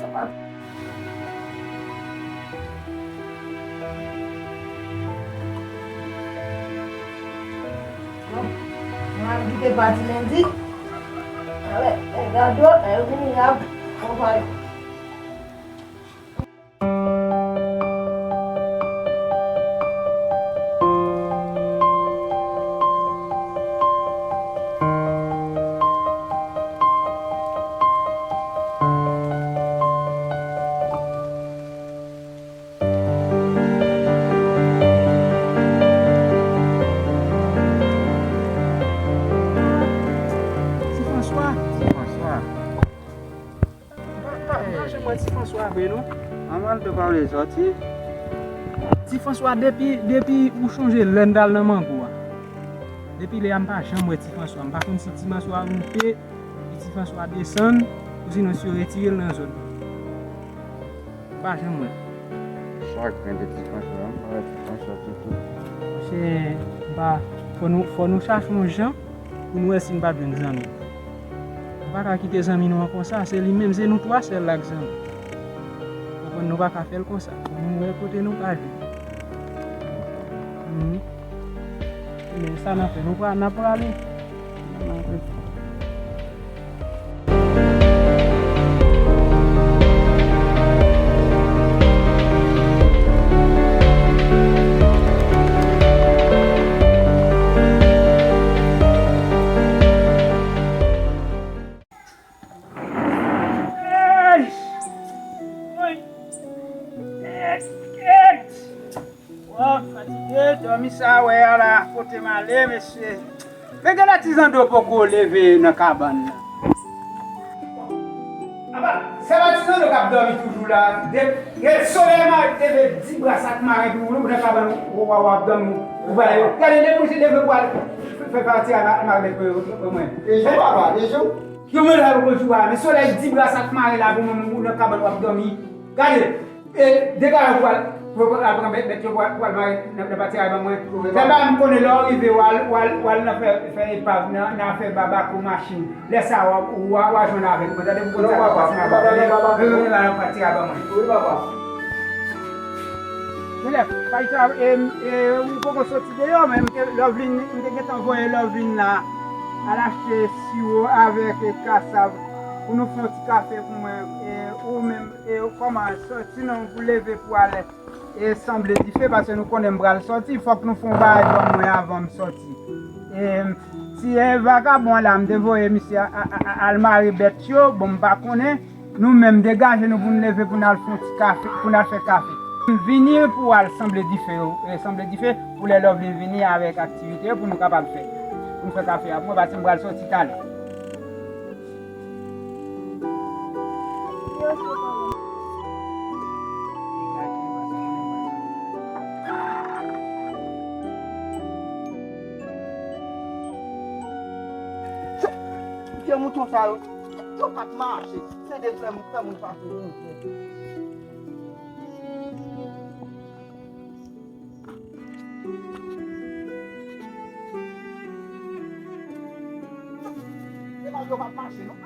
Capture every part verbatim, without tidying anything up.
Sa pa. Bon, mwen al di Se pa ti lendi. Alè, e gado, e vini ap konpay. Ti Franswa. Ti Franswa. M pa, m pa, m pa janm wè Ti Franswa vre non. Manman l te pa vle sòti. Ti Franswa, depi, depi ou chonje lè n t al nan mango a. Depi lè a m pa janm wè Ti Franswa. M pa konn si Ti Franswa monte, si Ti Franswa desann, ou sinon si yo retire l nan zòn. M pa janm wè. Chak mwen te Ti Franswa, m pa wè Ti Franswa toutou. Monchè, m pa, fò nou, fò nou chache yon jan pou nou wè si n pa jwenn zanmi. Nou pa ka kite zanmi nou an konsa, se li menm, se nou twa sèl la k zanmi. Konprann, nou pa ka fè l konsa. Fò nou wè kote nou ka jwenn. Mhm. Men sa n ap fè, nou pra-, n ap prale. Hey! Woy! Kèt! Kèt! Wòw, m fatige, dòmi sa a w wè a la, kote m ale, mesye. Men gen lè ti Zando poko leve nan kabann nan. Apa, se pa ti Zando k ap dòmi toujou la. De, de solèy mare, leve di bras ak mare pou ou nan kabann ou, w ap dòmi, ou pa yo. Gade, leve, leve pou al fè pati a mare bèt pou mwen. E jou, papa, e jou. Yo men la yo konjou a, men solèy di bras ak mare la pou mwen, ou nan kabann w ap dòmi. Gade, e, degaje pou al, pou al pran bèt, bèt yo pou al, pou al mare nan, nan pati a ban mwen. Fè ba m konnen lè w rive, w al, w al, w al nan fè, fè epav, nan, nan afè babak ou machin. Lè sa a, w a, w a, w a jwenn avèk mwen. Tande pou konn sa k ap pase nan pati a ban mwen. Wi, papa. Genlè, Fayita, e, e, ou poko soti deyò, men m te, Loveline, m te gentan voye Loveline la al achte siwo avèk, e, kasav pou nou fè yon ti kafe pou mwen. E, ou menm, e, kòman, soti non pou leve pou al, e, sanble dife, paske nou konnen m pral soti, fòk nou fè yon bagay ban mwen avan m soti. E, ti, e, vakabon la, m te voye misye a, a, a, a, al mare bèt yo, bon, m pa konnen. Nou menm, degaje nou pou n leve, pou n al fè yon ti kafe, pou n al fè kafe. M vini pou al sanble dife yo, e, sanble dife pou lè Loveline vini avèk aktivite yo pou nou kapab fè. Pou n fè kafe a pou mwen, paske m pral soti talè. Vye mouton sa yo, yo pa t mache. Se de frè m, frè m pa fè manje. Se pa yo pa mache, non.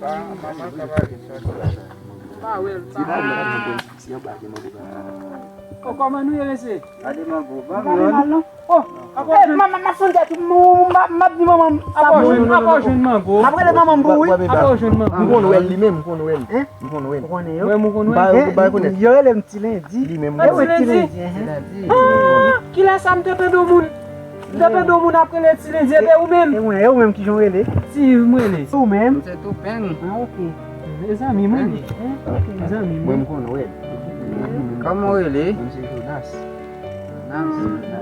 Pa, manman ka pale sòti la. Pa wè l, pa wè l. O, kòman nou ye, mesye? Gade mango, pa mal, non? O, apa w jwenn? Ma, ma, ma sonje tou, m, m, m, m ap di manman m sa pou ou. Apa w jwenn mango? M ap rele manman m pou ou, wi. Apa w jwenn mango? M konn wè l li menm, m konn wè l. Hein? M konn wè l. Ou konnen yo? Ou menm ou konn wè l? M pa, m pa rekonèt. Yo rele m Ti Lendi. Li menm. Ti Lendi. Ti Lendi, hein. Ah, kilè sa m te tande yon moun? M te tande yon moun ap rele Ti Lendi, e ou menm? E mwen, e ou menm kijan w rele? Ti Yves m rele. Ou menm? M se Toupeng. Ah, ok. E zanmi m rele. Hein? Ok. Zanmi m. Mwen m konn wè l. Kòman w rele? Mwen se Jonas. Jonas.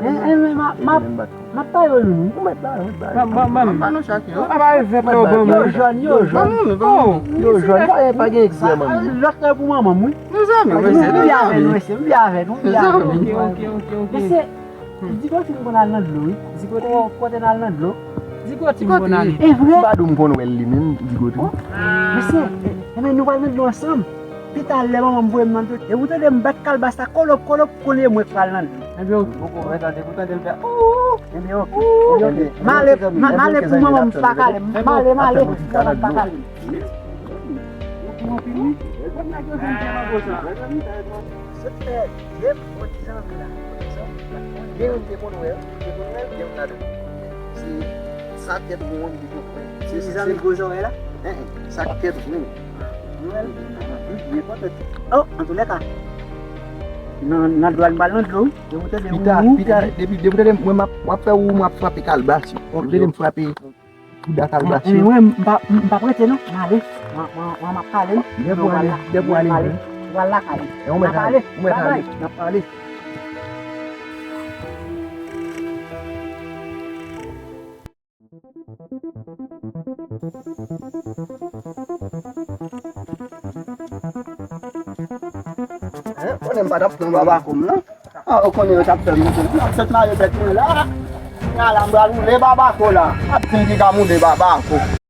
Eh, eh, men ma, ma, m ap pale w nou. Ou mèt ba, ou mèt ba. Ban, ban, ban. Ban nou chak yo. Apa event la ou ban mwen? Yo jòn, yo jòn. Ban mwen, ban mwen. Yo jòn, pa, pa gen egzè, manmi. Lòt la pou manman m, wi. Mezanmi, mezanmi. M vle avè nou, mesye, m vle avè nou, m vle avè nou. Ok, ok, ok, ok. Mesye, Zigoti m konn al nan dlo, wi. Zigoti? Ko-, kote n al nan dlo? Zigoti m konn ale. E vre? M pa di w m konn wè l li menm, Zigoti. O, mesye, e, e men nou pral nan dlo ansanm. Pita lè manman m voye m nan dlo. E ou tande m bat kalbas la, kolop, kolop, kounye a mwen k pral nan dlo. Ebyen, ok. Ou poko wè, tande, ou tande l fè, ooh! Ebyen, ok. Ebyen, ok. M ale, m ale pou manman m pa kale. M ale, m ale pou manman m pa kale. Ou anpil, wi. Nèg yo vin fè mango sa. Sot fè de bon ti zanmi la. Gen youn te konn wè l, te konn wè l, gen youn ladan. Se sa tèt won ki konn wè. Se ti zanmi gwo zòrèy la? Sa tèt won. Wi, nenpòt. Oh, antoulèka. Nan, nan dlo a, m pral nan dlo. Pita, pita, depi, depi tande mwen m ap, w ap fè ou, m ap frape kalbas yo. Depi tande m frape bouda kalbas yo. Mwen, m pa, m pa prete non, m ale. Mwen, mwen, mwen m ap pale. Depi w ale, depi w ale. Mwen pral lakay. Ou mèt ale, ou mèt ale. N ap pale. Hein, konnen m pa t ap pran baba kòm nan. Ah, ou konnen yo t ap fè m, m ap sot mare tèt mwen la. Kounye a la, m pral woule baba ko la. Ap fin ki ka woule baba ko.